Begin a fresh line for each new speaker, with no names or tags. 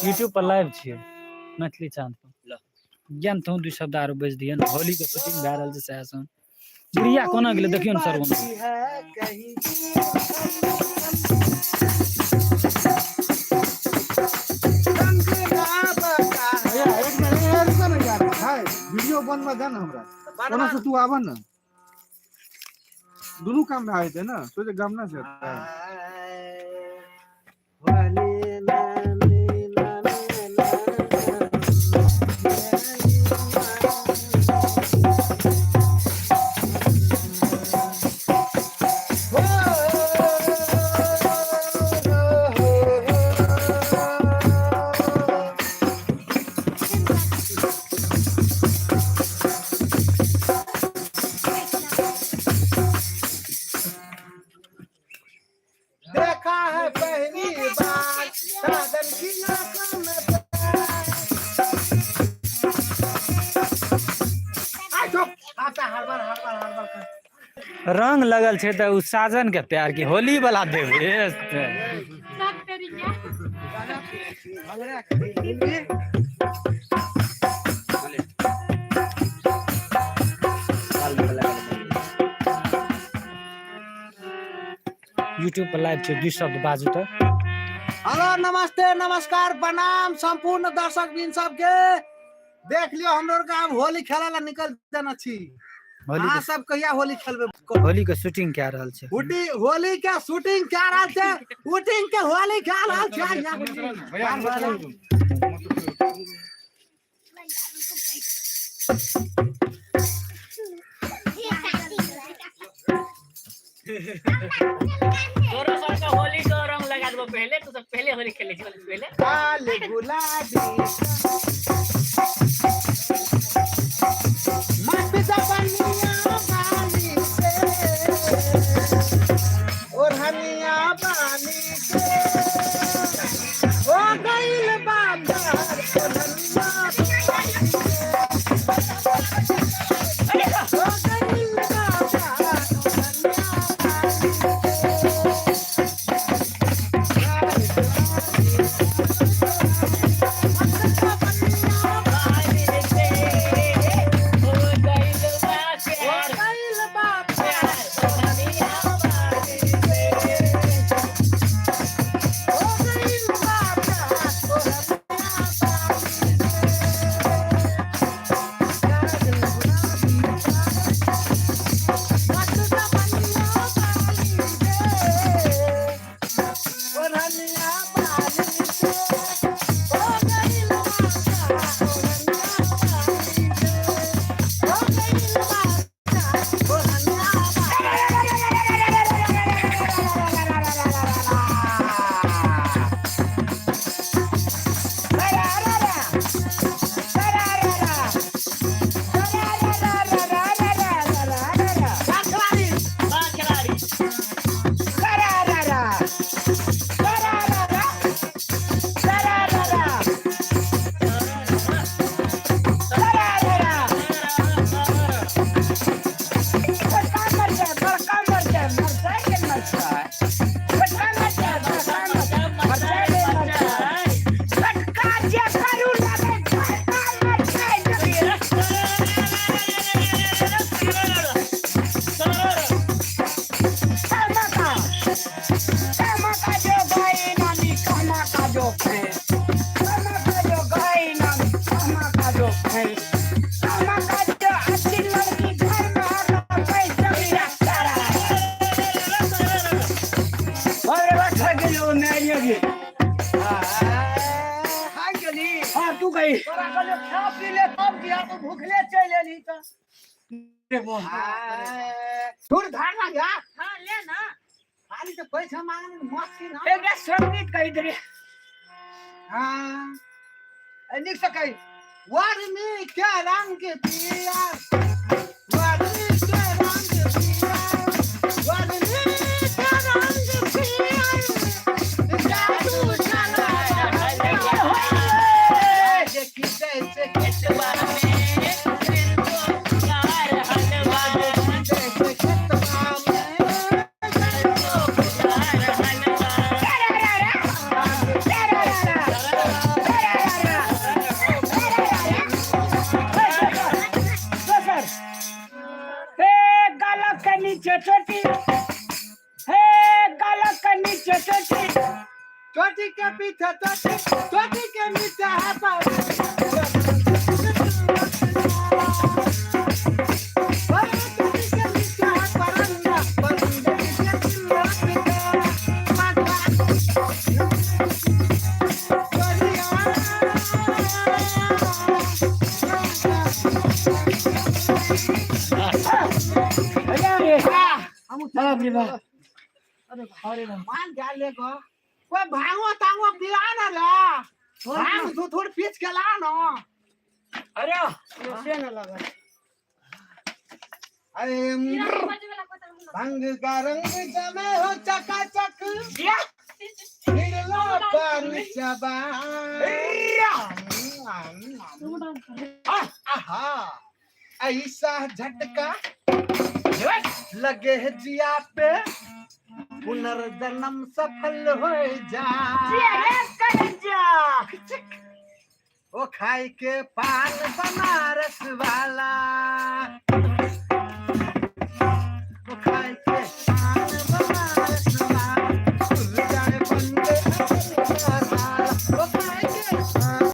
YouTube पर live छियै मैथिली चाँद पर। ज्ञान तू दू शब्द आरो बजि दियौ ने। होली के शूटिंग भए रहल छै सएह सन। बुढ़िया कोना गेलै देखियौ ने सरवन।
भैया एक मिनट यार, रुको ना यार भाई, वीडियो बंद मत ना हमरा। कोना से तू आवा ना, दोनों काम भए जेतै ना, सोचे गम ना से।
देखा है पहली बार साधन की आंखों में प्यार। आता हर बार हर बार हर बार कर।
रंग लगल छै तऽ ओ साजन के प्यार की होली वाला देवे। यूट्यूब पर लाइव छै, दू शब्द बाजू तऽ।
हेलो, नमस्ते, नमस्कार, प्रणाम संपूर्ण दर्शक बिन सबके। देख लियो हमरो के आब होली खेले ला निकल जाना छी।
होली
अहाँ
के
सब कहिया होली खेलबे?
होली के शूटिंग कए रहल छै।
होली के शूटिंग कए रहल छै, शूटिंग के होली खेल रहल छै।
भैया
तोरो सबके होली के रंग लगा देबो पहले, तू सब पहले होली खेले छी पहले।
लाल गुलाबी मस्त जवनिया बानी से, ओढ़निया बानी से, हो गइल बाजार ओढ़निया बानी से, हो गइल बाजार ओढ़निया बानी से।
हो गइल बा प्यार,
गइल बा
प्यार, ओढ़निया बानी से।
हो गइल बा प्यार ओढ़निया बानी से। ओढ़निया बानी से, हो गइल बा प्यार ओढ़निया बानी से, हो गइल बा प्यार ओढ़निया बानी।
बा खिलाड़ी।
तू गई तोरा कहलियो खा पी ले तब दिया, तू भूखले चलि एलही तऽ। दूर धार ना जा।
हाँ ले ना।
खाली तो पैसा मांगने मस्त ना।
एकटा संगीत कहि दे।
हाँ निक से कही। वर्मी के रंग पिया, वर्मी के रंग पिया, वर्मी के रंग पिया, जादू चला देखी जैसे
खेतवा में फिर तो प्यार हलवा,
जैसे खेतवा में
फिर तो प्यार
नीचे चोटी,
चोटी के पीछे चोटी, चोटी के नीचे है
अरे बाप रे बाप, अरे बाप।
मान जा ले गो कोई भांगो तांगो पिला ना ला, भांग तू थोड़ी पीच के ला ना।
अरे
से न लगा।
अरे भंग का रंग जमे हो चकाचक, फिर लो पान चबा। आहा, ऐसा झटका लगे है जिया पे, पुनर्जन्म सफल हो जा। ओ खाई के पान बनारस वाला।